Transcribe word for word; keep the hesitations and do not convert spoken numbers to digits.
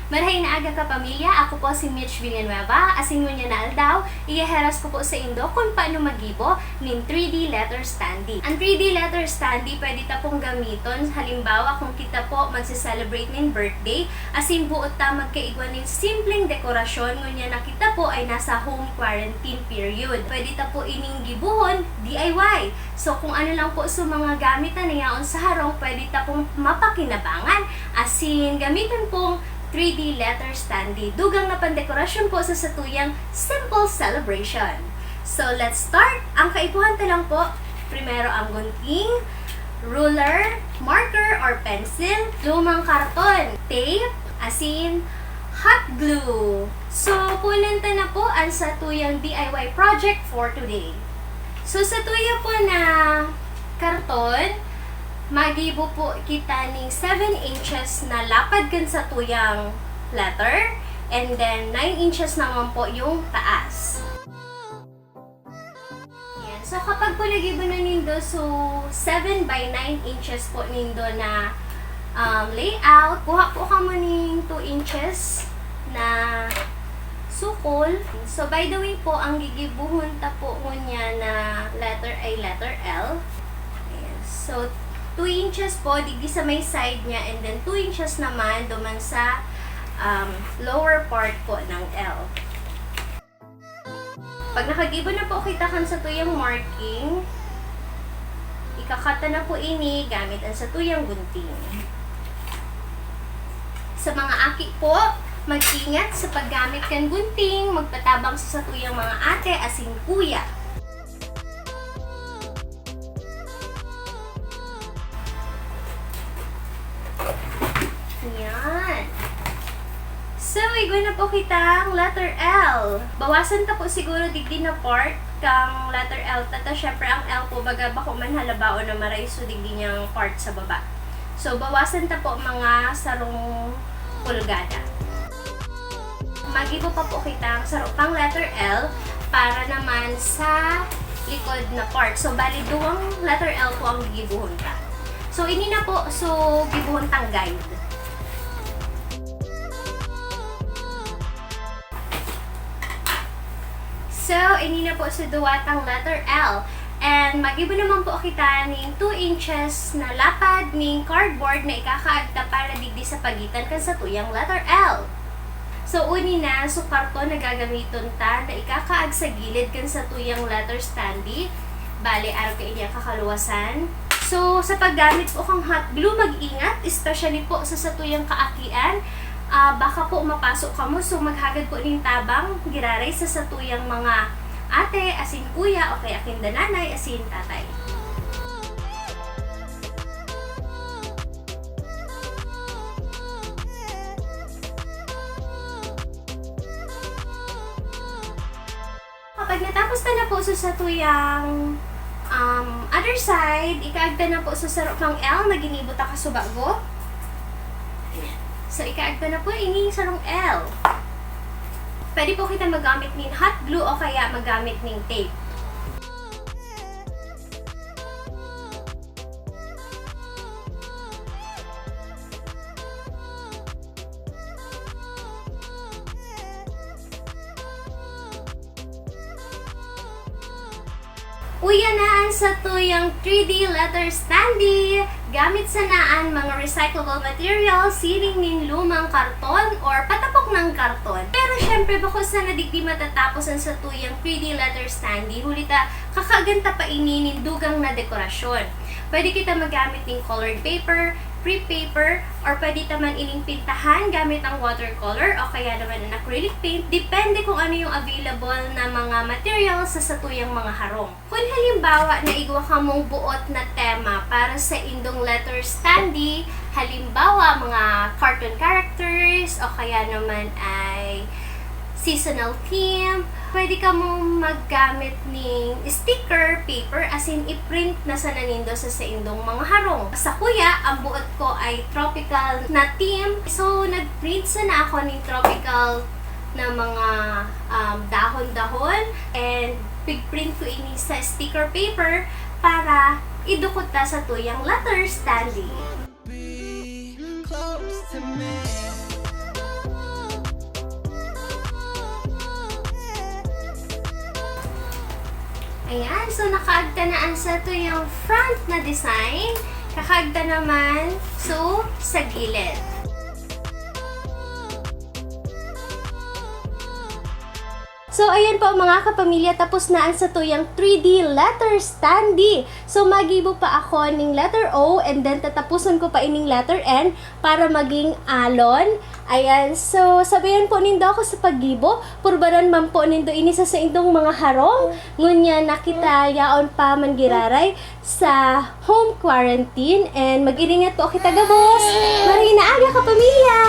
Marahay na aga, kapamilya. Ako po si Mitch Villanueva. Asin ngunyan na aldaw, iheheras ko po saindo kun paano maggibo nin three D letter standee. An three D letter standee pwede ta pong gamiton, halimbawa, kung kita po magse-celebrate nin birthday, asin boot ta magkaigwa nin simpleng dekorasyon, ngunyan na kita po ay nasa home quarantine period. Pwede ta po ining gibohon D I Y. So, kung ano lang po sa mga gamit na nayaon sa harong, pwede ta pong mapakinabangan. Asin, gamiton pong three D letter standee. Dugang na pandekorasyon po sa satuyang simple celebration. So, let's start! Ang kaipuhan ta lang po, primero ang gunting, ruler, marker or pencil, lumang karton, tape, asin, hot glue. So, punan ta na po an satuyang D I Y project for today. So, satuya po na karton, magibo po kita ning seven inches na lapad kan satuyang letter, and then nine inches naman po yung taas. Yan. So, kapag po nagibo na nindo, so, seven by nine inches po nindo na, um, layout, kuha po kamo ning two inches na sukol. So, by the way po, ang gigibuhon ta po ngunyan na letter ay letter L. Ayan. So, two inches po, digdi sa may side niya, and then two inches naman duman sa, um, lower part po ng L. Pag nakagibo na po kita kan satuyang marking, ika-cut ta na po ini gamit ang satuyang gunting. Sa mga aki po, mag-ingat sa paggamit kan gunting, magpatabang sa satuyang mga ate asin kuya. Yan. So, igwa na po kitang letter L. Bawasan ta po siguro digdi na part kang letter L ta, ta. Siyempre, ang L po, baga, bako man halabaon na maray, so digdi niyang part sa baba. So, bawasan ta po mga sarong pulgada. Magibo pa po kitang saro pang letter L para naman sa likod na part. So, bali, duwang letter L po ang gigibuhon ta. So, ini na po. So, gibuhon tang guide. So, ini na po sa duwa tang letter L. And magibo naman po kita nin two inches na lapad nin cardboard na ikakaagta para digdi sa pagitan kan satuyang letter L. So, uni na, so karton na gagamiton ta na ikakaag sa gilid kan satuyang letter standee. Bale, arog kaini an kakaluwasan. So, sa paggamit po kan hot glue, mag-ingat, especially po sa satuyang kaakian. Ah, baka po mapaso kamo, so maghagad po nin tabang, giraray sa satuyang mga ate, asin kuya, o kaya kinda nanay, asin tatay. Kapag natapos ta na po sa satuyang, um, other side, ikaagta na po sa saro pang L na ginibo ta kasubago. Ayan. So, ikaagta na po ini sarong L. Pwede po kita magamit nin hot glue o kaya magamit nin tape. Uya na an satuyang three D letter standee. Gamit sana an mga recyclable materials, siring nin lumang karton or patapok ng karton. Pero syempre, bako sana digdi matatapos an satuyang three D letter standee, huli ta kakaagan ta pa ini nin dugang na dekorasyon. Pwede kita magamit nin colored paper, crepe paper, or pwede ta man ining pintahan gamit ang watercolor o kaya naman an acrylic paint, depende kung ano yung available na mga materials sa satuyang mga harong. Kun halimbawa na igwa kamong buot na tema para sa indong letter standee, halimbawa, mga cartoon characters o kaya naman ay seasonal theme, pwede kamo maggamit ning sticker paper, asin i-print na sana nindo sa saindong mga harong. Sa kuya, ang buot ko ay tropical na theme. So, nag-print sana ako ning tropical na mga, um, dahon-dahon, and pigprint ko ini sa sticker paper para idukot ta satuyang letter standee. Be close to me. Ayan, so nakaagta na ang satuyang front na design. Kakaagta naman, so, sa gilid. So, ayan po, mga kapamilya, tapos na ang satuyang three D letter standee. So, magibo pa ako ning letter O, and then tatapuson ko pa ining letter N para maging alon. Ayan, so, sabayan po nindo ako sa paggibo. Purbaran man po nindo ini sa saindong mga harong. Ngunyan na kita yaon pa man giraray sa home quarantine. And mag-iringat po kita gabos. Maray na aga, kapamilya!